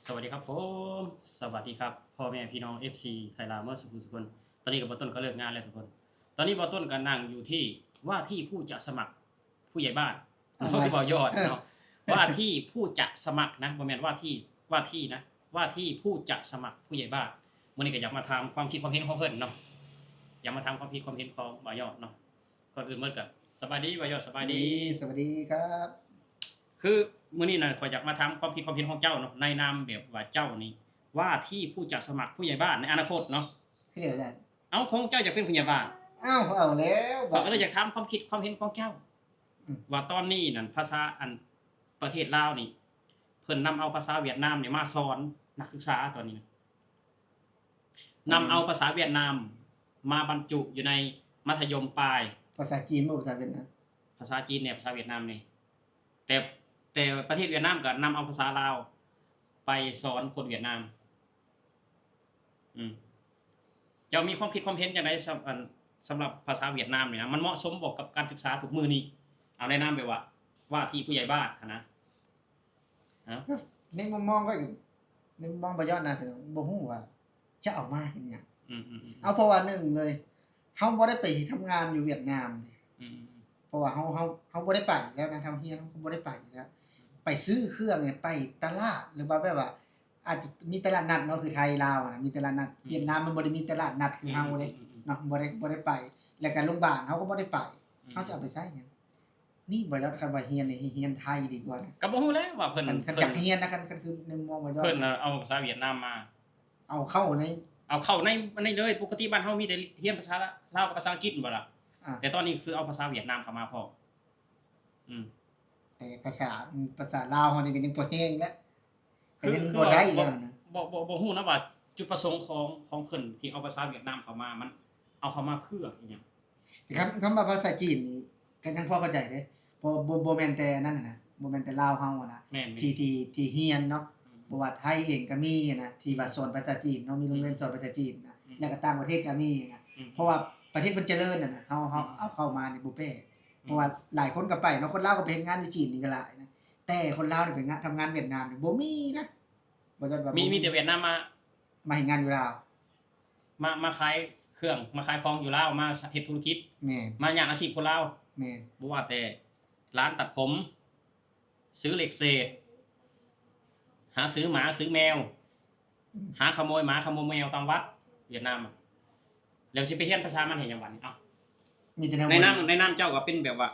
ສະຫວັດດີຄັບຜົມ ສະຫວັດດີຄັບ ພໍ່ແມ່ພີ່ນ້ອງ ເອັຟຊີ ໄທລາວໝົດສູ່ຜູ້ສູ່ຄົນ. ຕອນນີ້ກໍບ່າວຕົ້ນກໍເລີກງານແລ້ວທຸກຄົນ. ຕອນນີ້ບ່າວຕົ້ນກໍນັ່ງຢູ່ທີ່ວ່າທີ່ຜູ້ຈະສະໝັກຜູ້ໃຫຍ່ບ້ານ ເອີ ເຮົາຄືບ່າວຍອດເນາະ ວ່າທີ່ຜູ້ຈະສະໝັກນະ ບໍ່ແມ່ນວ່າທີ່ ວ່າທີ່ນະ ວ່າທີ່ຜູ້ຈະສະໝັກຜູ້ໃຫຍ່ບ້ານ. ມື້ນີ້ກໍຢາກມາຖາມຄວາມຄິດຄວາມເຫັນຂອງເພິ່ນເນາະ ຢາກມາຖາມຄວາມຄິດຄວາມເຫັນຂອງບ່າວຍອດເນາະ. ກ່ອນອື່ນໝົດກໍສະບາຍດີບ່າວຍອດ ສະບາຍດີ ສະຫວັດດີ ສະຫວັດດີຄັບ. ຄືມື້ນີ້ນະ ຂ້ອຍຢາກມາຖາມຄວາມຄິດຄວາມເຫັນຂອງເຈົ້າເນາະ ໃນນາມແບບວ່າເຈົ້ານີ້ວ່າທີ່ຜູ້ຈະສະໝັກຜູ້ໃຫຍ່ບ້ານໃນອະນາຄົດເນາະ. ຄືແນວນັ້ນ? ເອົ້າ ຂອງເຈົ້າຢາກເປັນຜູ້ໃຫຍ່ບ້ານ. ເອົ້າ ເອົາແລ້ວ ຂ້ອຍກໍເລີຍຢາກຖາມຄວາມຄິດຄວາມເຫັນຂອງເຈົ້າ ອືມ ວ່າຕອນນີ້ນັ້ນ ພາສາ ອັນ ປະເທດລາວນີ້ ເພິ່ນນຳເອົາພາສາຫວຽດນາມນີ້ມາສອນນັກສຶກສາຕອນນີ້ນະ. ນຳເອົາພາສາຫວຽດນາມມາບັນຈຸຢູ່ໃນມັດທະຍົມປາຍ. ພາສາຈີນບໍ່ ພາສາຫວຽດນາມ? ພາສາຈີນແດ່ ພາສາຫວຽດນາມແດ່. ແຕ່ ແຕ່ປະເທດຫວຽດນາມກໍນຳເອົາພາສາລາວໄປສອນຄົນຫວຽດນາມ. ອືມ ເຈົ້າມີຄວາມຄິດຄວາມເຫັນຈັ່ງໃດ ສຳ ອັນ ສຳລັບພາສາຫວຽດນາມນີ້ນະ ມັນເໝາະສົມບໍ່ກັບການສຶກສາທຸກມື້ນີ້? ເອົາໃນນາມແບບວ່າ ວ່າທີ່ຜູ້ໃຫຍ່ບ້ານຫັ້ນນະ. ໃນມຸມມອງຂ້ອຍ ໃນມຸມມອງບ່າວຍອດນະ ບໍ່ຮູ້ວ່າຈະເອົາມາເຮັດຫຍັງ. ອືມໆໆ ເອົາ ເພາະວ່າໜຶ່ງເລີຍ ເຮົາບໍ່ໄດ້ໄປເຮັດ ທຳງານຢູ່ຫວຽດນາມເດ້. ອືມ ເພາະວ່າເຮົາ ເຮົາ ເຮົາບໍ່ໄດ້ໄປແລ້ວນະ ເຮົາຮຽນ ເຮົາກໍບໍ່ໄດ້ໄປແລ້ວ. ໄປຊື້ເຄື່ອງນີ້ ໄປຕະຫຼາດ ຫຼືວ່າແບບວ່າ ອາດຈະມີຕະຫຼາດນັດເນາະ ຄືໄທລາວນະ ມີຕະຫຼາດນັດ. ອືມ ຫວຽດນາມມັນບໍ່ໄດ້ມີຕະຫຼາດນັດຄືເຮົາເດ້ ອືມໆໆ ເນາະ ບໍ່ໄດ້ ບໍ່ໄດ້ໄປ. ແລ້ວກໍໂຮງບານເຮົາກໍບໍ່ໄດ້ໄປ. ອືມ ເຮົາຈະເອົາໄປໃຊ້ຫຍັງ? ນີ້ບໍ່ຢາກ ຄັນວ່າຮຽນນີ້ຮຽນໄທດີກວ່ານະ. ກໍບໍ່ຮູ້ແຫຼະວ່າເພິ່ນ ຄັນ ຄັນ ເພິ່ນຢາກຮຽນນະ ຄັນ ຄັນຄືໃນມຸມມອງບໍ່ຢາກ ເພິ່ນເອົາພາສາຫວຽດນາມມາ ເອົາເຂົ້າໃນ ເອົາເຂົ້າໃນ ໃນເລີຍ. ປົກກະຕິບ້ານເຮົາມີແຕ່ຮຽນພາສາລາວກັບພາສາອັງກິດແມ່ນບໍ່ລະ? ອາ ແຕ່ຕອນນີ້ຄືເອົາພາສາຫວຽດນາມເຂົ້າມາພ້ອມ. ອືມ ແຕ່ພາສາ ພາສາລາວເຮົານີ້ກໍຍັງບໍ່ແຮງແຫຼະ ກໍຍັງບໍ່ໄດ້ແລ້ວນະ. ບໍ່ ບໍ່ ບໍ່ຮູ້ນະວ່າຈຸດປະສົງຂອງ ຂອງເພິ່ນທີ່ເອົາພາສາຫວຽດນາມເຂົ້າມາ ມັນເອົາເຂົ້າມາເພື່ອອີ່ຫຍັງ? ແຕ່ຄັນ ຄຳວ່າພາສາຈີນນີ້ກໍຍັງພໍເຂົ້າໃຈເດ້ ເພາະບໍ່ ບໍ່ແມ່ນແຕ່ນັ້ນນະ ບໍ່ແມ່ນແຕ່ລາວເຮົານະ ທີ່ ທີ່ ທີ່ຮຽນເນາະ. ອືມ ບໍ່ວ່າໄທເອງກໍມີນະ ທີ່ວ່າສອນພາສາຈີນເນາະ ມີໂຮງຮຽນສອນພາສາຈີນນະ ອືມ ແລ້ວກໍຕ່າງປະເທດກໍມີນະ. ອືມ ເພາະວ່າປະເທດເພິ່ນຈະເລີນນະ ເຮົາ ເຮົາ ອືມ ເອົາເຂົ້າມານີ້ບໍ່ແປກ. ອືມ ເພາະວ່າຫຼາຍຄົນກໍໄປເນາະ ຄົນລາວກໍໄປເຮັດງານຢູ່ຈີນນີ້ກໍຫຼາຍນະ ແຕ່ຄົນລາວນີ້ໄປເຮັດ ທຳງານຫວຽດນາມນີ້ບໍ່ມີນະ. ບໍ່ຈັກວ່າມີ ມີແຕ່ຫວຽດນາມມາ ມາເຮັດງານຢູ່ລາວ ມາ ມາຂາຍເຄື່ອງ ມາຂາຍຂອງຢູ່ລາວ ມາເຮັດທຸລະກິດ. ແມ່ນ ມາຍາກອາຊີບຄົນລາວ. ແມ່ນ ບໍ່ວ່າແຕ່ຮ້ານຕັດຜົມ ຊື້ເຫຼັກເສດ ຫາຊື້ໝາຊື້ແມວ ອືມ ຫາຂະໂມຍໝາຂະໂມຍແມວຕາມວັດຫວຽດນາມ. ແລ້ວຊິໄປຮຽນພາສາມັນເຮັດຫຍັງບັດນີ້? ເອົ້າ ມີແຕ່ແນວ ໃນນາມ ໃນນາມເຈົ້າກໍເປັນແບບວ່າ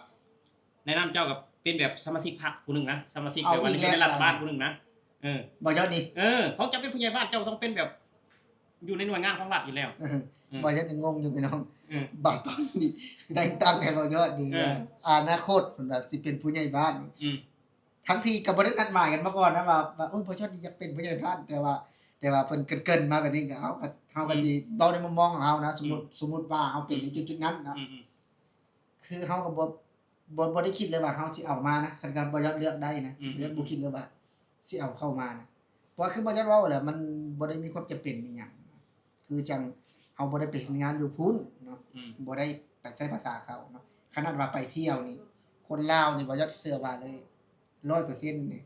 ໃນນາມເຈົ້າກໍເປັນແບບສະມາຊິກພັກຜູ້ໜຶ່ງນະ ສະມາຊິກແບບວ່າຢູ່ໃນລັດຖະບານຜູ້ໜຶ່ງນະ. ເອີ ບໍ່ຍອດນີ້ ເອີ ຂອງເຈົ້າເປັນຜູ້ໃຫຍ່ບ້ານ ເຈົ້າຕ້ອງເປັນແບບຢູ່ໃນໜ່ວຍງານຂອງລັດຢູ່ແລ້ວ. ເອີ ເອີ ບໍ່ຍອດນີ້ງົງຢູ່ພີ່ນ້ອງ. ເອີ ບ່າວຕົ້ນນີ້ແຕ່ງຕັ້ງໃຫ້ບ່າວຍອດນີ້ ເອີ ອະນາຄົດເພິ່ນວ່າຊິເປັນຜູ້ໃຫຍ່ບ້ານ. ອືມ ທັງທີ່ກໍບໍ່ໄດ້ນັດໝາຍກັນມາກ່ອນນະວ່າ ວ່າ ໂອ້ຍ ບ່າວຍອດນີ້ຢາກເປັນຜູ້ໃຫຍ່ບ້ານ ແຕ່ວ່າ ແຕ່ວ່າເພິ່ນເກີ່ນໆມາແບບນີ້ ກໍເຮົາກໍ ເຮົາກໍ ອືມ ຊິເວົ້າໃນມຸມມອງຂອງເຮົານະ ສົມມຸດ ອືມ ສົມມຸດວ່າເຮົາເປັນ ອືມ ໃນຈຸດໆນັ້ນເນາະ. ອືມໆ ຄືເຮົາກໍບໍ່ ບໍ່ ບໍ່ໄດ້ຄິດເລີຍວ່າເຮົາຊິເອົາມານະ ຄັນກໍບໍ່ຢາກເລືອກໄດ້ນະ ອືມ ບໍ່ ບໍ່ຄິດເລີຍວ່າຊິເອົາເຂົ້າມານະ. ເພາະວ່າຄືບໍ່ຢາກເວົ້າແຫຼະ ມັນບໍ່ໄດ້ມີຄວາມຈຳເປັນອີ່ຫຍັງ ຄືຈັ່ງເຮົາບໍ່ໄດ້ໄປເຮັດງານຢູ່ພຸ້ນເນາະ ອືມ ບໍ່ໄດ້ໄປໃຊ້ພາສາເຂົາເນາະ. ຂະໜາດວ່າໄປທ່ຽວນີ້ ຄົນລາວນີ້ ບໍ່ຢາກເຊື່ອວ່າເລີຍ ຮ້ອຍເປີເຊັນນີ້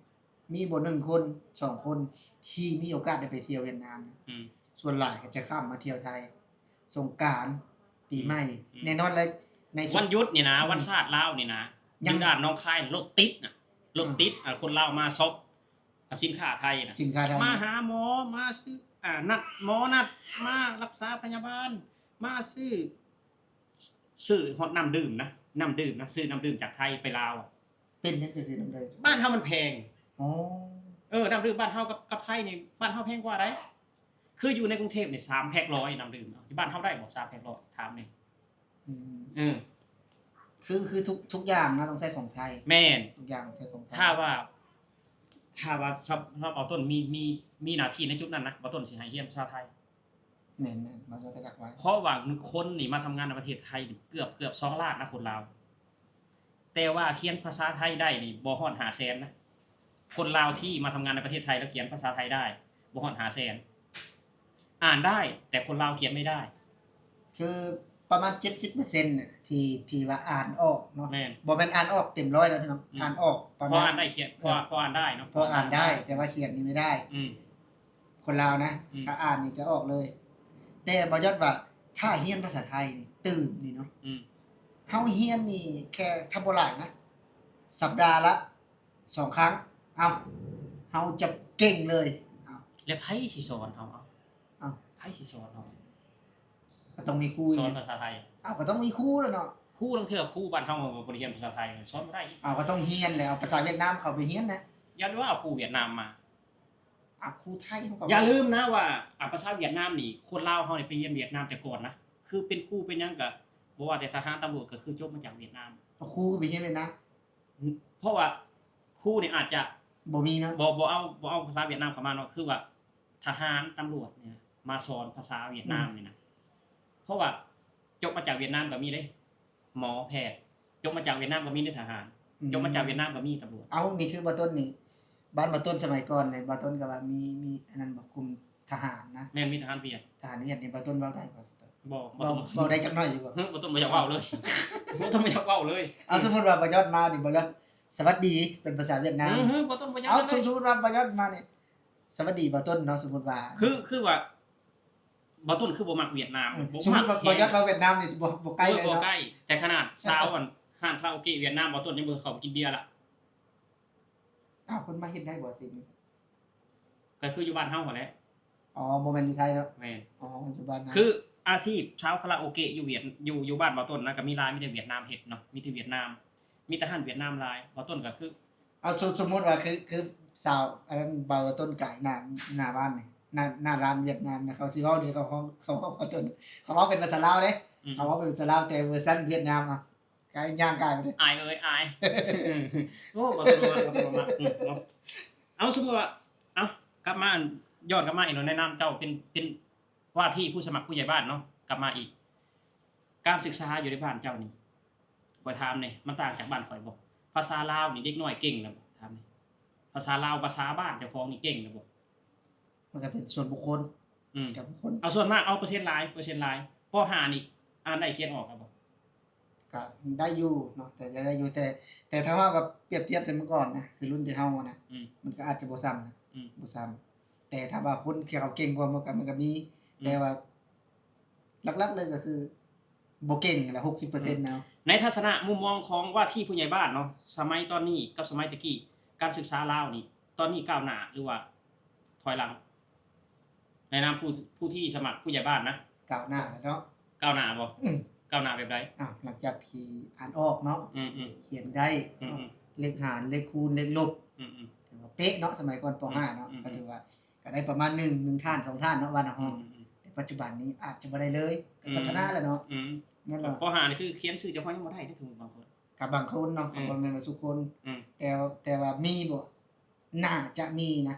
ມີບໍ່ໜຶ່ງຄົນ ສອງຄົນ ທີ່ມີໂອກາດໄດ້ໄປທ່ຽວຫວຽດນາມນະ. ອືມ ສ່ວນຫຼາຍກໍຈະຂ້າມມາທ່ຽວໄທ ສົງການ ປີໃໝ່ ອືມ ແນ່ນອນແຫຼະ ໃນ ວັນຢຸດນີ້ນະ ອືມ ວັນຊາດລາວນີ້ນະ ຢູ່ດ່ານໜອງຄາຍ ລົດຕິດນະ ລົດຕິດ ອືມ ອາ ຄົນລາວມາຊັອບ ອາ ສິນຄ້າໄທນະ ສິນຄ້າໄທ ມາຫາໝໍ ມາຊື້ ອາ ນັດໝໍນັດ ມາລັກສາພະຍາບານ ມາຊື້ ຊື້ຮອດນ້ຳດື່ມນະ ນ້ຳດື່ມນະ ຊື້ນ້ຳດື່ມຈາກໄທໄປລາວ. ເປັນຫຍັງຄືຊື້ນ້ຳດື່ມ? ບ້ານເຮົາມັນແພງ. ອໍ ເອີ ນ້ຳດື່ມບ້ານເຮົາກັບ ກັບໄທນີ້ ບ້ານເຮົາແພງກວ່າໃດ໋. ຄືຢູ່ໃນກຸງເທບນີ້ ສາມແພັກຮ້ອຍ ນ້ຳດື່ມ ຢູ່ບ້ານເຮົາໄດ້ບໍ່ ສາມແພັກຮ້ອຍ ຖາມແດ່? ອືມ ເອີ ຄື ຄືທຸກ ທຸກຢ່າງເນາະ ຕ້ອງໃຊ້ຂອງໄທ. ແມ່ນ ທຸກຢ່າງໃຊ້ຂອງໄທ. ຖ້າວ່າ ຖ້າວ່າ ຖ້າ ຖ້າບ່າວຕົ້ນມີ ມີ ມີໜ້າທີ່ໃນຈຸດນັ້ນນະ ບ່າວຕົ້ນຊິໃຫ້ຮຽນພາສາໄທ. ແມ່ນໆ ບ່າວຢອດກໍຢາກໄວ້ ເພາະວ່າຄົນນີ້ມາທຳງານໃນປະເທດໄທນີ້ເກືອບ ເກືອບສອງລ້ານນະ ຄົນລາວ ແຕ່ວ່າຂຽນພາສາໄທໄດ້ນີ້ບໍ່ຮອດຫ້າແສນນະ. ຄົນລາວທີ່ມາທຳງານໃນປະເທດໄທແລ້ວຂຽນພາສາໄທໄດ້ບໍ່ຮອດຫ້າແສນ ອ່ານໄດ້ ແຕ່ຄົນລາວຂຽນໄມ່ໄດ້. ຄືປະມານເຈັດສິບເປີເຊັນນະ ທີ່ ທີ່ວ່າອ່ານອອກເນາະ. ແມ່ນ ບໍ່ແມ່ນອ່ານອອກເຕັມຮ້ອຍແລ້ວພີ່ນ້ອງ ອືມ ອ່ານອອກປະມານ ພໍອ່ານໄດ້ຂຽນ ພໍ ພໍອ່ານໄດ້ເນາະ ພໍອ່ານໄດ້ ແຕ່ວ່າຂຽນນີ້ໄມ່ໄດ້. ອືມ ຄົນລາວນະ ອືມ ຖ້າອ່ານນີ້ຈະອອກເລີຍ. ແຕ່ບໍ່ຢອດວ່າ ຖ້າຮຽນພາສາໄທນີ້ ຕື່ມນີ້ເນາະ ອືມ ເຮົາຮຽນນີ້ແຄ່ ຖ້າບໍ່ຫຼາຍນະ ສັບດາລະສອງຄັ້ງ ເອົ້າ ເຮົາຈະເກັ່ງເລີຍ. ເອົ້າ ແລ້ວໃຜຊິສອນເຮົາ? ເອົ້າ ເອົ້າ ໃຜຊິສອນເຮົາ? ກໍຕ້ອງມີຄູ ສອນພາສາໄທ. ເອົ້າ ກໍຕ້ອງມີຄູແລ້ວເນາະ. ຄູ ລາງເທື່ອຄູບ້ານເຮົາບໍ່ໄດ້ຮຽນພາສາໄທ ສອນບໍ່ໄດ້. ເອົ້າ ກໍຕ້ອງຮຽນແຫຼະ ເອົາພາສາຫວຽດນາມເຂົ້າໄປຮຽນນະ. ຢ່າວ່າເອົາຄູຫວຽດນາມມາ ເອົາຄູໄທເຮົາກໍ ຢ່າລືມນະວ່າ ອາ ພາສາຫວຽດນາມນີ້ ຄົນລາວເຮົານີ້ໄປຮຽນຫວຽດນາມແຕ່ກ່ອນນະ. ຄືເປັນຄູເປັນຫຍັງກໍບໍ່ວ່າແຕ່ທະຫານຕຳຫຼວດ ກໍຄືຈົບມາຈາກຫວຽດນາມ. ເອົາຄູໄປຮຽນຫວຽດນາມ? ເພາະວ່າຄູນີ້ອາດຈະບໍ່ມີເນາະ ບໍ່ ບໍ່ເອົາ ບໍ່ເອົາພາສາຫວຽດນາມເຂົ້າມາເນາະ. ຄືວ່າທະຫານຕຳຫຼວດນີ້ນະ ມາສອນພາສາຫວຽດນາມ ອືມ ນີ້ນະ. ເພາະວ່າຈົບມາຈາກຫວຽດນາມກໍມີເດ້ ໝໍແພດ ຈົບມາຈາກຫວຽດນາມກໍມີເດ້ ທະຫານ ອືມ ຈົບມາຈາກຫວຽດນາມກໍມີຕຳຫຼວດ. ເອົ້າ ນີ້ຄືບ່າວຕົ້ນນີ້ ບ້ານບ່າວຕົ້ນສະໄໝກ່ອນນີ້ ບ່າວຕົ້ນກໍວ່າມີ ມີອັນນັ້ນບໍ່ ກຸ່ມທະຫານນະ. ແມ່ນ ມີທະຫານຫວຽດ. ທະຫານຫວຽດນີ້ບ່າວຕົ້ນເວົ້າໄດ້ບໍ່? ບໍ່ ບໍ່ ເວົ້າ ບໍ່ຕ້ອງ ເວົ້າໄດ້ຈັກໜ້ອຍຢູ່ບໍ່? ເອີ ບໍ່ຕ້ອງ ບໍ່ຢາກເວົ້າເລີຍ ບໍ່ຕ້ອງ ບໍ່ຢາກເວົ້າເລີຍ. ເອົາ ສົມມຸດວ່າບ່າວຍອດມານີ້ ບ່າວຍອດສະຫວັດດີເປັນພາສາຫວຽດນາມ. ອື ບໍ່ຕ້ອງ ບໍ່ຢາກ ເອົາ ເວົ້າເລີຍ. ສົມ ສົມມຸດວ່າບ່າວຍອດມານີ້ ສະຫວັດດີບ່າວຕົ້ນເນາະ ສົມມຸດວ່າ ຄື ຄືວ່າ ບ່າວຕົ້ນຄືບໍ່ມັກຫວຽດນາມ ອືມ ບໍ່ ສົມມຸດວ່າ ມັກ ບ່າວຍອດເວົ້າຫວຽດນາມນີ້ ບໍ່ ບໍ່ໃກ້ເລີຍເນາະ. ບໍ່ໃກ້ ແຕ່ຂະໜາດຊາວອັນຮ້ານຄາຣາໂອເກະຫວຽດນາມ ບ່າວຕົ້ນຍັງບໍ່ເຂົ້າໄປກິນເບຍລະ. ອ້າວ ເພິ່ນມາເຮັດໄດ້ບໍ່ອາຊີບນີ້? ກໍຄືຢູ່ບ້ານເຮົາຫັ້ນແຫຼະ. ອໍ ບໍ່ແມ່ນຢູ່ໄທເນາະ. ແມ່ນ. ອໍ ຢູ່ບ້ານເຮົາ. ຄືອາຊີບຊາວຄາຣາໂອເກະຢູ່ຫວຽດ ຢູ່ ຢູ່ບ້ານບ່າວຕົ້ນນະ ກໍມີຫຼາຍ ມີແຕ່ຫວຽດນາມເຮັດເນາະ ມີແຕ່ຫວຽດນາມ ມີແຕ່ຮ້ານຫວຽດນາມຫຼາຍ. ບ່າວຕົ້ນກໍຄື ເອົາ ສົມ ສົມມຸດວ່າຄື ຄືສາວ ອັນນັ້ນ ບ່າວຕົ້ນກາຍໜ້າ ໜ້າບ້ານນີ້ ໜ້າ ໜ້າຮ້ານຫວຽດນາມນະ ເຂົາຊິເວົ້ານີ້ ເຂົາ ເຂົາ ເຂົາ ເຂົາເວົ້າເປັນພາສາລາວເດ້. ອືມ ເຂົາເວົ້າເປັນພາສາລາວ ແຕ່ເວີຊັນຫວຽດນາມ ເອົາ ກາຍ ຍ່າງກາຍໄປເດ້. ອາຍເອີຍ ອາຍ. ໂອ້ ບໍ່ຕ້ອງມາ ບໍ່ຕ້ອງມາ ອືມ ເນາະ. ເອົາ ສົມມຸດວ່າ ເອົາ ກັບມາ ຍ້ອນກັບມາອີກເນາະ ໃນນາມເຈົ້າເປັນ ເປັນວ່າທີ່ຜູ້ສະໝັກຜູ້ໃຫຍ່ບ້ານເນາະ ກັບມາອີກ ການສຶກສາຢູ່ໃນບ້ານເຈົ້ານີ້ ຂ້ອຍຖາມແດ່ ມັນຕ່າງຈາກບ້ານຂ້ອຍບໍ່? ພາສາລາວນີ້ເດັກນ້ອຍເກັ່ງແລ້ວບໍ່? ຖາມແດ່ ພາສາລາວ ພາສາບ້ານເຈົ້າຂອງນີ້ເກັ່ງແລ້ວບໍ່? ມັນກໍເປັນສ່ວນບຸກຄົນ ອືມ ກັບຄົນ ເອົາສ່ວນມາກ ເອົາເປີເຊັນຫຼາຍ ເປີເຊັນຫຼາຍ ປໍຫ້ານີ້ອ່ານໄດ້ຂຽນອອກແລ້ວບໍ່? ກໍໄດ້ຢູ່ເນາະ ແຕ່ກໍໄດ້ຢູ່ ແຕ່ ແຕ່ຖ້າວ່າແບບປຽບທຽບໃສ່ເມື່ອກ່ອນນະ ຄືລຸ້ນທີ່ເຮົານະ ອືມ ມັນກໍອາດຈະບໍ່ສ່ຳນະ ອືມ ບໍ່ສ່ຳ. ແຕ່ຖ້າວ່າຄົນທີ່ເຂົາເກັ່ງກວ່າ ມັນກໍ ມັນກໍມີ ອືມ ແຕ່ວ່າຫຼັກໆເລີຍກໍຄືບໍ່ເກັ່ງຫັ້ນແຫຼະ ຫົກສິບເປີເຊັນ ອືມ ແລ້ວ. ໃນທັດສະນະມຸມມອງຂອງວ່າທີ່ຜູ້ໃຫຍ່ບ້ານເນາະ ສະໄໝຕອນນີ້ກັບສະໄໝແຕ່ກີ້ ການສຶກສາລາວນີ້ ຕອນນີ້ກ້າວໜ້າ ຫຼືວ່າຖອຍຫຼັງ? ໃນນາມຜູ້ ຜູ້ທີ່ສະໝັກຜູ້ໃຫຍ່ບ້ານນະ. ກ້າວໜ້າແລ້ວເນາະ. ກ້າວໜ້າບໍ່? ອືມ ກ້າວໜ້າແບບໃດ? ອ້າວ ຫຼັງຈາກທີ່ອ່ານອອກເນາະ ອືມໆ ຂຽນໄດ້ເນາະ ອືມໆ ເລກຫານ ເລກຄູນ ເລກລົບ ອືມໆ ຖືວ່າເປະເນາະ ສະໄໝກ່ອນ ປໍຫ້າເນາະ ອືມໆ ກໍຖືວ່າ ກໍໄດ້ປະມານໜຶ່ງ ໜຶ່ງຖານ ສອງຖານເນາະ ວ່ານະ ອືມໆ ແຕ່ປັດຈຸບັນນີ້ອາດຈະບໍ່ໄດ້ເລີຍ ອືມ ກໍພັດທະນາແລ້ວເນາະ ອືມ ແມ່ນບໍ່? ປໍຫ້ານີ້ຄືຂຽນຊື່ເຈົ້າຂອງຍັງບໍ່ໄດ້ເດ້ ທຸກຄົນ ບາງຄົນເນາະ ອືມ ກໍບໍ່ແມ່ນວ່າທຸກຄົນ ອືມ ແຕ່ ແຕ່ວ່າມີບໍ່? ໜ້າຈະມີນະ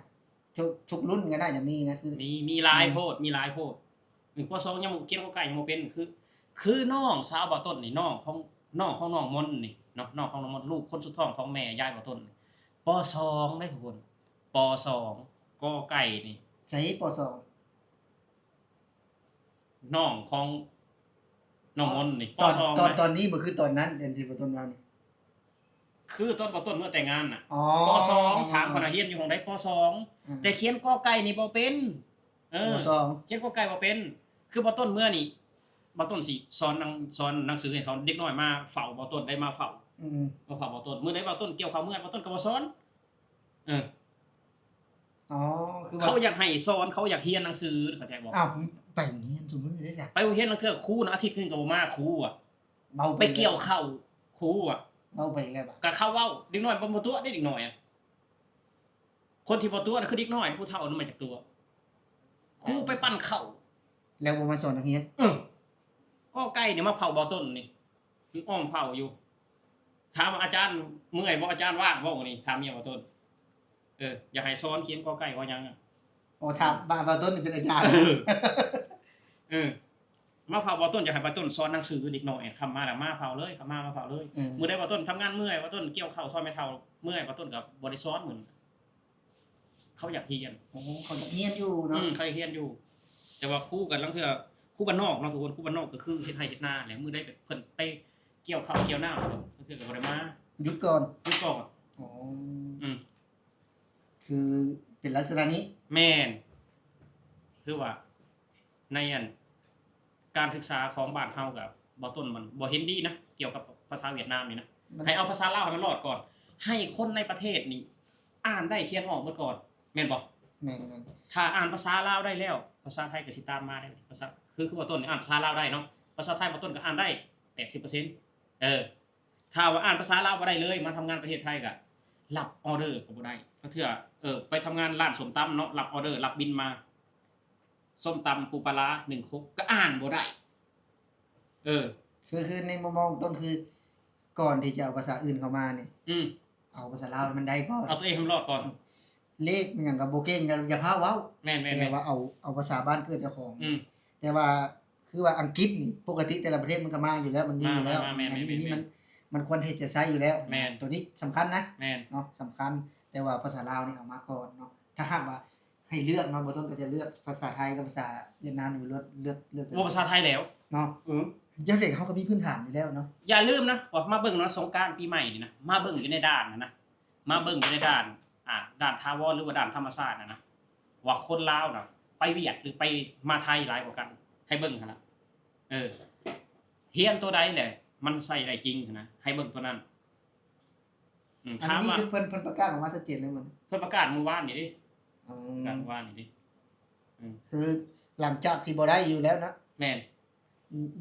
ທຸກ ທຸກລຸ້ນກໍໜ້າຈະມີນະ ຄື ມີ ມີຫຼາຍໂພດ ອືມ ມີຫຼາຍໂພດ. ເອີ ປໍສອງຍັງບໍ່ ຂຽນກໍໄກ່ຍັງບໍ່ເປັນ ຄື ຄືນ້ອງສາວບ່າວຕົ້ນນີ້ ນ້ອງຂອງ ນ້ອງຂອງນ້ອງມົນນີ້ເນາະ ນ້ອງຂອງນ້ອງມົນ ລູກຄົນສຸດທ້ອງຂອງແມ່ຍາຍບ່າວຕົ້ນ ປໍສອງເດ້ທຸກຄົນ ປໍສອງ ກໍໄກ່ນີ້ ໃສ ປໍສອງ? ນ້ອງຂອງນ້ອງມົນນີ້ ປໍສອງ ຕອນ ຕອນນີ້ບໍ່ຄືຕອນນັ້ນ ອັນທີ່ບ່າວຕົ້ນເວົ້ານີ້ ຄືຕອນບ່າວຕົ້ນເມື່ອແຕ່ງງານນະ ອໍ ປໍສອງ ຖາມກ່ອນວ່າຮຽນຢູ່ຫ້ອງໃດ ປໍສອງ ອືມ ແຕ່ຂຽນກໍໄກ່ນີ້ບໍ່ເປັນ ເອີ ປໍສອງ ຂຽນກໍໄກ່ບໍ່ເປັນ ຄືບ່າວຕົ້ນເມື່ອນີ້ ບ່າວຕົ້ນຊິສອນໜັງ ສອນໜັງສືໃຫ້ເຂົາ ເດັກນ້ອຍມາເຝົ້າບ່າວຕົ້ນ ໄດ້ມາເຝົ້າ ອືມ ມາເຝົ້າບ່າວຕົ້ນ ມື້ໃດບ່າວຕົ້ນກ່ຽວເຂົ້າເມື່ອ ບ່າວຕົ້ນກໍບໍ່ສອນ ເອີ ອໍ ຄືວ່າ ເຂົາຢາກໃຫ້ສອນ ເຂົາຢາກຮຽນໜັງສື ເຂົ້າໃຈບໍ່? ອ້າວ ໄປໂຮງຮຽນຊຸມື້ເດ້ ໄປໂຮງຮຽນລາງເທື່ອຄູນະ ອາທິດໜຶ່ງກໍບໍ່ມາ ຄູອະ ເວົ້າໄປ ໄປກ່ຽວເຂົ້າ ຄູອະ ເວົ້າໄປແລ້ວບາດ ກໍເຂົາເວົ້າ ເດັກນ້ອຍບໍ່ຕົວະເດ້ ເດັກນ້ອຍອະ ຄົນທີ່ບໍ່ຕົວະນະ ຄືເດັກນ້ອຍ ຜູ້ເຖົ້ານະ ມາຈາກຕົວະ ຄູໄປປັ່ນເຂົ້າ ແລ້ວບໍ່ມາສອນນັກຮຽນ ເອີ ກໍໄກ່ນີ້ມາເຝົ້າບ່າວຕົ້ນນີ້ ອ້ອມເຝົ້າຢູ່ ຖາມວ່າອາຈານເມື່ອຍບໍ່ ອາຈານວ່າງບໍ່ນີ້ ຖາມເມຍບ່າວຕົ້ນ ເອີ ຢາກໃຫ້ສອນຂຽນກໍໄກ່ກໍຫຍັງ ໂອ້ ຖາມບ່າວ ບ່າວຕົ້ນນີ້ເປັນອາຈານ ເອີ ເອີ ມາເຝົ້າບ່າວຕົ້ນ ຢາກໃຫ້ບ່າວຕົ້ນສອນໜັງສືເດັກນ້ອຍ ຄ່ຳມາແລ້ວມາເຝົ້າເລີຍ ຄ່ຳມາ ມາເຝົ້າເລີຍ ອືມ ມື້ໃດບ່າວຕົ້ນທຳງານເມື່ອຍ ບ່າວຕົ້ນກ່ຽວເຂົ້າຊ່ອຍແມ່ເຖົ້າເມື່ອຍ ບ່າວຕົ້ນກໍບໍ່ໄດ້ສອນມື້ ເຂົາຢາກຮຽນ ໂອ້ ເຂົາຢາກຮຽນຢູ່ເນາະ ອືມ ເຂົາຢາກຮຽນຢູ່ ແຕ່ວ່າຄູກໍລາງເທື່ອ ຄູບ້ານນອກເນາະທຸກຄົນ ຄູບ້ານນອກກໍຄືເຮັດໄຮ່ເຮັດນາແຫຼະ ມື້ໃດແບບເພິ່ນໄປກ່ຽວເຂົ້າກ່ຽວນ້ຳ ລາງເທື່ອກໍບໍ່ໄດ້ມາ ຢຸດກ່ອນ ຢຸດກ່ອນ ອໍ ອືມ ຄືເປັນລັກສະນະນີ້ ແມ່ນ ຄືວ່າໃນອັນການສຶກສາຂອງບ້ານເຮົາກໍບໍ່ຕົ້ນມັນບໍ່ເຫັນດີນະ ກ່ຽວກັບພາສາຫວຽດນາມນີ້ນະ ມັນ ໃຫ້ເອົາພາສາລາວໃຫ້ມັນລອດກ່ອນ ໃຫ້ຄົນໃນປະເທດນີ້ອ່ານໄດ້ຂຽນອອກເບິດກ່ອນ ແມ່ນບໍ່? ແມ່ນໆ ຖ້າອ່ານພາສາລາວໄດ້ແລ້ວ ພາສາໄທກໍຊິຕາມມາໄດ້ ພາສາ ຄື ຄືບໍ່ຕົ້ນນີ້ອ່ານພາສາລາວໄດ້ເນາະ ພາສາໄທບໍ່ຕົ້ນກໍອ່ານໄດ້ແປດສິບເປີເຊັນ ເອີ ຖ້າວ່າອ່ານພາສາລາວບໍ່ໄດ້ເລີຍ ມາທຳງານປະເທດໄທກໍຮັບອອເດີກໍບໍ່ໄດ້ ບາງເທື່ອ ເອີ ໄປທຳງານຮ້ານສົ້ມຕຳເນາະ ຮັບອອເດີ ຮັບບິນມາ ສົ້ມຕຳປູປາລາ ໜຶ້ງຄົກ ກໍອ່ານບໍ່ໄດ້ ເອີ ຄື ຄືໃນມຸມມອງຕົ້ນ ຄືກ່ອນທີ່ຈະເອົາພາສາອື່ນເຂົ້າມານີ້ ອືມ ເອົາພາສາລາວໃຫ້ມັນໄດ້ກ່ອນ ເອົາຕົວເອງໃຫ້ມັນລອດກ່ອນ ເລກມັນຫຍັງກໍບໍ່ເກັ່ງ ກໍຢ່າພາເວົ້າ ແມ່ນໆໆ ແຕ່ວ່າເອົາ ເອົາພາສາບ້ານເກີດເຈົ້າຂອງ ອືມ ແຕ່ວ່າຄືວ່າອັງກິດນີ້ ປົກກະຕິແຕ່ລະປະເທດມັນກໍມາຢູ່ແລ້ວ ມັນມີຢູ່ແລ້ວ ມາໆໆໆ ອັນນີ້ມັນ ມັນຄວນທີ່ຈະໃຊ້ຢູ່ແລ້ວ ແມ່ນ ໂຕນີ້ສຳຄັນນະ ແມ່ນ ເນາະ ສຳຄັນ ແຕ່ວ່າພາສາລາວນີ້ເອົາມາກ່ອນເນາະ ຖ້າຫາກວ່າໃຫ້ເລືອກເນາະ ບໍ່ຕົ້ນກໍຈະເລືອກພາສາໄທກັບພາສາຫວຽດນາມ ຫຼືເລືອກ ເລືອກ ເລືອກ ໂອ້ ພາສາໄທແລ້ວ ເນາະ ອືມ ຢ່າງໃດເຮົາກໍມີພື້ນຖານຢູ່ແລ້ວເນາະ ຢ່າລືມນະ ວ່າມາເບິ່ງເນາະ ສົງການປີໃໝ່ນີ້ນະ ມາເບິ່ງຢູ່ໃນດ່ານຫັ້ນນະ ມາເບິ່ງຢູ່ໃນດ່ານ ອ່າ ດ່ານຖາວອນ ຫຼືວ່າດ່ານທຳມະຊາດຫັ້ນນະ ວ່າຄົນລາວນະ ໄປຫວຽດ ຫຼືໄປ ມາໄທຫຼາຍກວ່າກັນ ໃຫ້ເບິ່ງຫັ້ນລະ ເອີ ຮຽນຕົວໃດແຫຼະ ມັນໃຊ້ໄດ້ຈິງຫັ້ນນະ ໃຫ້ເບິ່ງຕົວນັ້ນ ອືມ ອັນນີ້ ຖາມວ່າ ຄືເພິ່ນ ເພິ່ນປະກາດອອກມາຊັດເຈນແລ້ວມື້ນີ້ ເພິ່ນປະກາດມື້ວານນີ້ເດ້ ອືມ ປະກາດມື້ວານນີ້ເດ້ ອືມ ຄືຫຼັງຈາກທີ່ບໍ່ໄດ້ຢູ່ແລ້ວນະ ແມ່ນ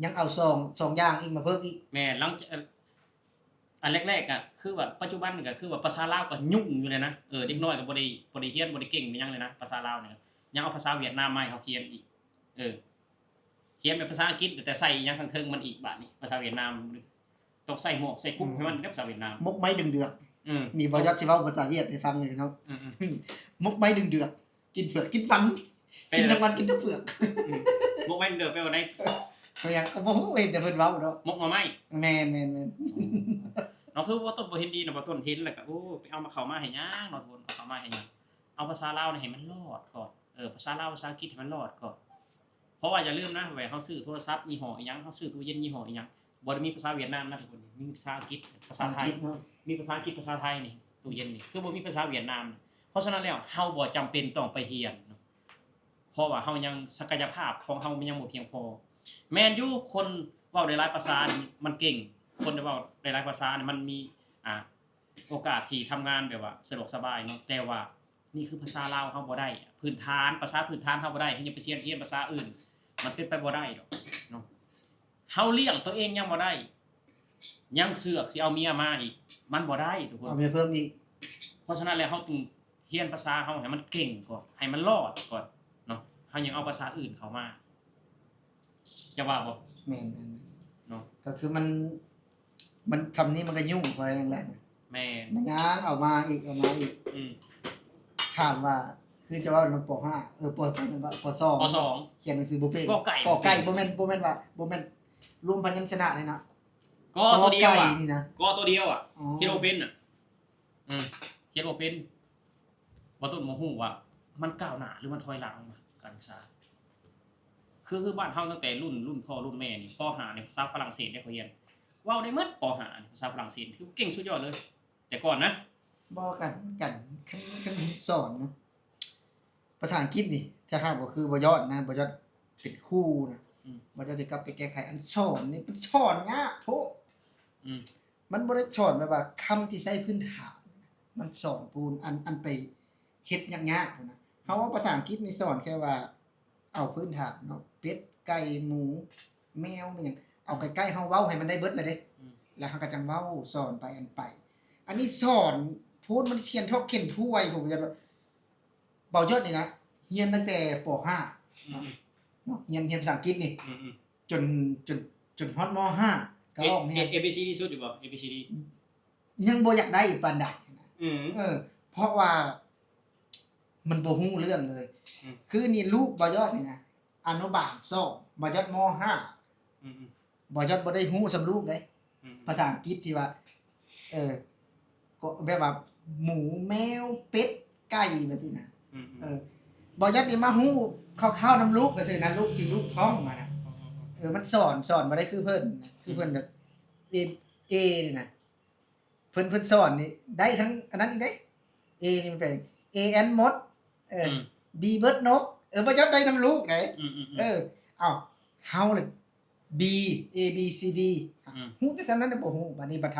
ຍັງເອົາສອງ ສອງຢ່າງອີກມາເພີ່ມອີກ ແມ່ນ ຫຼັງຈາກ ອັນແລກໆ ກໍຄືວ່າ ປັດຈຸບັນນີ້ກໍຄືວ່າພາສາລາວກໍຫຍຸ້ງຢູ່ເລີຍນະ ເອີ ເດັກນ້ອຍກໍບໍ່ໄດ້ ບໍ່ໄດ້ຮຽນ ບໍ່ໄດ້ເກັ່ງ ບໍ່ຫຍັງເລີຍນະ ພາສາລາວນີ້ ຍັງເອົາພາສາຫວຽດນາມມາໃຫ້ເຮົາຂຽນອີກ ເອີ ຂຽນເປັນພາສາອັງກິດ ແຕ່ໃສ່ອີ່ຫຍັງທາງເທິງມັນອີກບາດນີ້ ພາສາຫວຽດນາມ ຕ້ອງໃສ່ໝວກໃສ່ກຸກໃຫ້ມັນເດ້ພາສາຫວຽດນາມ ໝົກໄມ້ດຶງເດືອກ ອືມ ນີ້ ບໍ່ຢອດຊິເວົ້າພາສາຫວຽດໃຫ້ຟັງເລີຍເນາະ ອືມໆ ໝົກໄມ້ດຶງເດືອກ ກິນເຝືອກກິນວັນ ກິນທັງວັນກິນທັງເຝືອກ ໝົກໄມ້ດຶງເດືອກແປວ່າໃດ? ເຂົາຍັງກໍບໍ່ຮູ້ ເຫັນແຕ່ເພິ່ນເວົ້າເນາະ ໝົກໜໍ່ໄມ້ ແມ່ນໆໆ ເນາະ ຄືວ່າຕົ້ນບໍ່ເຫັນດີນະ ວ່າຕົ້ນເຫັນແລ້ວກໍ ໂອ້ ໄປເອົາມາເຂົ້າມາໃຫ້ຫຍັງເນາະ ທຸກຄົນ ເອົາເຂົ້າມາໃຫ້ຫຍັງ ເອົາພາສາລາວນີ້ໃຫ້ມັນລອດກ່ອນ ເອີ ພາສາລາວ ພາສາອັງກິດໃຫ້ມັນລອດກ່ອນ ເພາະວ່າຢ່າລືມນະ ວ່າເຮົາຊື້ໂທລະສັບຍີ່ຫໍ້ອີ່ຫຍັງ ເຮົາຊື້ຕູ້ເຢັນຍີ່ຫໍ້ອີ່ຫຍັງ ບໍ່ໄດ້ມີພາສາຫວຽດນາມນະທຸກຄົນ ມີພາສາອັງກິດ ພາສາໄທ ອັງກິດເນາະ ມີພາສາອັງກິດ ພາສາໄທນີ້ ຕູ້ເຢັນນີ້ ຄືບໍ່ມີພາສາຫວຽດນາມ ເພາະສະນັ້ນແລ້ວ ເຮົາບໍ່ຈຳເປັນຕ້ອງໄປຮຽນ ເພາະວ່າເຮົາຍັງ ສັກກະຍະພາບຂອງເຮົາມັນຍັງບໍ່ພຽງພໍ ແມ່ນຢູ່ ຄົນເວົ້າໄດ້ຫຼາຍພາສານີ້ມັນເກັ່ງ ຄົນທີ່ເວົ້າໄດ້ຫຼາຍພາສານີ້ມັນມີ ອ່າ ໂອກາດທີ່ທຳງານແບບວ່າສະດວກສະບາຍເນາະ ແຕ່ວ່າ ນີ້ຄືພາສາລາວເຮົາບໍ່ໄດ້ ພື້ນຖານ ພາສາພື້ນຖານເຮົາບໍ່ໄດ້ ເຮົາຍັງໄປຮຽນພາສາອື່ນ ມັນເປັນໄປບໍ່ໄດ້ດອກເນາະ ເຮົາລ້ຽງຕົວເອງຍັງບໍ່ໄດ້ ຍັງເຊືອກຊິເອົາເມຍມາອີກ ມັນບໍ່ໄດ້ທຸກຄົນ ເອົາເມຍເພີ່ມອີກ ເພາະສະນັ້ນແລ້ວ ເຮົາຕ້ອງຮຽນພາສາເຮົາໃຫ້ມັນເກັ່ງກ່ອນ ໃຫ້ມັນລອດກ່ອນເນາະ ເຮົາຍັງເອົາພາສາອື່ນເຂົ້າມາ ຈະວ່າບໍ່? ແມ່ນໆໆ ເນາະ ກໍຄືມັນ ມັນຊ່ຳນີ້ມັນກໍຫຍຸ້ງພໍແລ້ວນະ ແມ່ນ ມັນຍັງເອົາມາອີກ ເອົາມາອີກ ອືມ ຖາມວ່າ ຄືຈະເວົ້ານຳ ປໍຫ້າ ເອີ ປໍ ປໍຫຍັງກໍ ປໍສອງ ປໍສອງ ຂຽນໜັງສືບໍ່ເປັນ ກໍໄກ່ ກໍໄກ່ ບໍ່ແມ່ນ ບໍ່ແມ່ນວ່າ ບໍ່ແມ່ນລວມພະຍັນຊະນະເລີຍນະ ກໍຕົວດຽວ ກໍໄກ່ນີ້ນະ ກໍຕົວດຽວອະ ອໍ ຂຽນບໍ່ເປັນນະ ອືມ ຂຽນບໍ່ເປັນ ບໍ່ຕ້ອງ ບໍ່ຮູ້ວ່າມັນກ້າວໜ້າ ຫຼືມັນຖອຍຫຼັງ ການສຶກສາ ຄື ຄືບ້ານເຮົາຕັ້ງແຕ່ລຸ້ນ ລຸ້ນພໍ່ລຸ້ນແມ່ນີ້ ປໍຫ້ານີ້ພາສາຝຣັ່ງເສດເດ້ ຂ້ອຍຮຽນ ເວົ້າໄດ້ໝົດ ປໍຫ້ານີ້ພາສາຝຣັ່ງເສດ ຖືວ່າເກັ່ງສຸດຍອດເລີຍ ແຕ່ກ່ອນນະ ບໍ່ ກັນ ກັນ ຄັນ ຄັນສອນເນາະ ພາສາອັງກິດນີ້ ຖ້າຫາກວ່າຄືບໍ່ຢອດນະ ບໍ່ຢອດເປັນຄູນະ ອືມ ບໍ່ຢອດຈະກັບໄປແກ້ໄຂ ອັນສອນນີ້ມັນສອນຍາກໂພດ ອືມ ມັນບໍ່ໄດ້ສອນແບບວ່າຄຳທີ່ໃຊ້ພື້ນຖານ ມັນສອນປູນ ອັນ ອັນໄປເຮັດຍາກໆພຸ້ນນະ ເຮົາເວົ້າພາສາອັງກິດນີ້ສອນແຄ່ວ່າ ເອົາພື້ນຖານເນາະ ເປັດ ໄກ່ ໝູ ແມວ ແມ່ນຫຍັງ ເອົາໃກ້ໆ ເຮົາເວົ້າໃຫ້ມັນໄດ້ເບິດແລ້ວເດ້ ອືມ ແລ້ວເຮົາກໍຈັ່ງເວົ້າສອນໄປ ອັນໄປ ອັນນີ້ສອນໂພດ ມັນຂຽນຖອກຂຽນຖ້ວຍ ຜົມວ່າ ເບົາຢອດນີ້ນະ ຮຽນຕັ້ງແຕ່ ປໍຫ້າ ອືມ ເນາະ ຮຽນ ຮຽນພາສາອັງກິດນີ້ ອືມໆ ຈົນ ຈົນ ຈົນຮອດ ມໍຫ້າ ກໍອອກຮຽນ ເອ ບີ ຊີ ດີ ສຸດຢູ່ບໍ່? ເອ ບີ ຊີ ດີ ຍັງບໍ່ຢາກໄດ້ປານໃດນະ ອືມ ເອີ ເພາະວ່າມັນບໍ່ຮູ້ເລື່ອງເລີຍ ອືມ ຄືນີ້ລູກເບົາຢອດນີ້ນະ ອະນຸບານສອງ ເບົາຢອດ ມໍຫ້າ ອືມໆ ເບົາຢອດບໍ່ໄດ້ຮູ້ສ່ຳລູກເດ້ ອືມໆ ພາສາອັງກິດທີ່ວ່າ ເອີ ກໍແບບວ່າ ໝູ ແມວ ເປັດ ໄກ່ ແບບນີ້ນະ ອືມໆ ເອີ ເບົາຢອດນີ້ມາຮູ້ຄ່າວໆນຳລູກຊື່ໆນະ ລູກທີ່ລູກທ້ອງມານະ ອືມໆ ເອີ ມັນສອນ ສອນບໍ່ໄດ້ຄືເພິ່ນ ຄືເພິ່ນ ອືມ ແບບ ເອ ເອ ນີ້ນະ ເພິ່ນ ເພິ່ນສອນນີ້ໄດ້ທັງອັນນັ້ນອີກເດ້ ເອນີ້ມັນແປ ເອແອນມົດ ເອີ ອືມ ບີເບີດນົກ ເອີ ບໍ່ຢາກໄດ້ນຳລູກເດ້ ອືມໆ ເອີ ເອົ້າ ເຮົາລະ B A B C D ອືມ ຮູ້ແຕ່ສ່ຳນັ້ນນະ ບໍ່ຮູ້ ບາດນີ້ບັດໄທ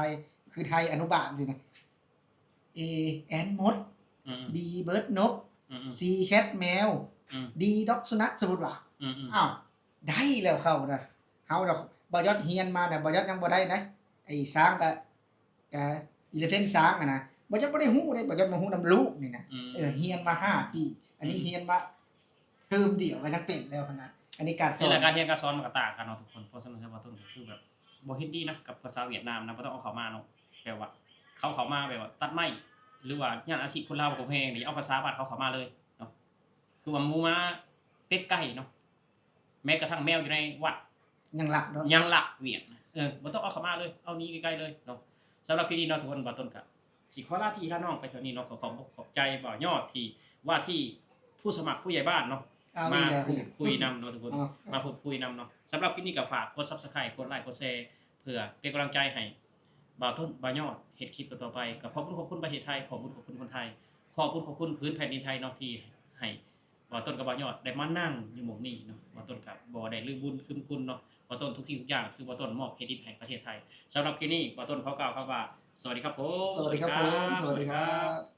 ຄືໄທອະນຸບານຊີ້ນະ A ant ມົດ ອືມ B bird ນົກ ອືມ C cat ແມວ ອືມ D dog ສຸນັກ ສົມມຸດວ່າ ອືມ ອ້າວ ໄດ້ແລ້ວເຂົານະ ເຮົາດອກ ບໍ່ຢອດຮຽນມານະ ບໍ່ຢອດຍັງບໍ່ໄດ້ນະ ໄອ້ຊ້າງກະ ກະ elephant ຊ້າງຫັ້ນນະ ບໍ່ຢອດບໍ່ໄດ້ຮູ້ເດ້ ບໍ່ຢອດມາຮູ້ນຳລູກນີ້ນະ ອືມ ເອີ ຮຽນມາຫ້າປີ ອັນນີ້ ອືມ ຮຽນມາເທີມດຽວກໍຍັງເປັນແລ້ວຫັ້ນນະ ອັນນີ້ການສອນ ນີ້ແຫຼະ ການຮຽນການສອນມັນກໍຕ່າງກັນເນາະທຸກຄົນ ເພາະສະນັ້ນແລ້ວ ບາວຕົ້ນກໍຄືແບບບໍ່ເຫັນດີນະ ກັບພາສາຫວຽດນາມນະ ບໍ່ຕ້ອງເອົາເຂົ້າມາເນາະ ແບບວ່າເຂົາເຂົ້າມາແບບວ່າຕັດໄມ້ ຫຼືວ່າຢ້ານອາຊີບຄົນລາວບໍ່ແຮງນີ້ ເອົາພາສາບ້ານເຂົາເຂົ້າມາເລີຍເນາະ ຄືວ່າໝູມາເປັດໄກ່ເນາະ ແມ້ກະທັ່ງແມວຢູ່ໃນວັດ ຍັງລັກເນາະ ຍັງລັກວຽດນະ ເອີ ບໍ່ຕ້ອງເອົາເຂົ້າມາເລີຍ ເອົາໜີໄກໆເລີຍເນາະ ສຳລັບຄລິບນີ້ເນາະທຸກຄົນ ບາວຕົ້ນກະຊິຂໍລາພີ່ລານ້ອງໄປເທົ່ານີ້ເນາະ ຂໍຂອບອົກຂອບໃຈບ່າວຍອດທີ່ວ່າທີ່ຜູ້ສະໝັກຜູ້ໃຫຍ່ບ້ານເນາະ ມາພູດຄຸຍນຳເນາະທຸກຄົນ ມາພູດຄຸຍນຳເນາະ ສຳລັບຄລິບນີ້ກໍຝາກກົດ Subscribe ກົດໄລ ກົດແຊ ເພື່ອເປັນກຳລັງໃຈໃຫ້ບ່າວຕົ້ນ ບ່າວຍອດເຮັດຄລິບຕໍ່ໆໄປ ກໍຂອບຄຸນຂອບຄຸນປະເທດໄທ ຂອບຄຸນຂອບຄຸນຄົນໄທ ຂອບຄຸນຂອບຄຸນພື້ນແຜ່ນດິນໄທເນາະ ທີ່ໃຫ້ ບ່າວຕົ້ນກັບບ່າວຍອດໄດ້ມານັ່ງຢູ່ໝ່ອງນີ້ເນາະ ບ່າວຕົ້ນກໍບໍ່ໄດ້ລືມບຸນຄຸນຄຸນເນາະ ບ່າວຕົ້ນທຸກສິ່ງທຸກຢ່າງຄືບ່າວຕົ້ນມອບເຄຣດິດໃຫ້ປະເທດໄທ ສຳລັບຄລິບນີ້ບ່າວຕົ້ນຂໍກ່າວຄຳວ່າ ສະຫວັດດີຄັບຜົມ ສະຫວັດດີຄັບຜົມ ສະຫວັດດີຄັບ.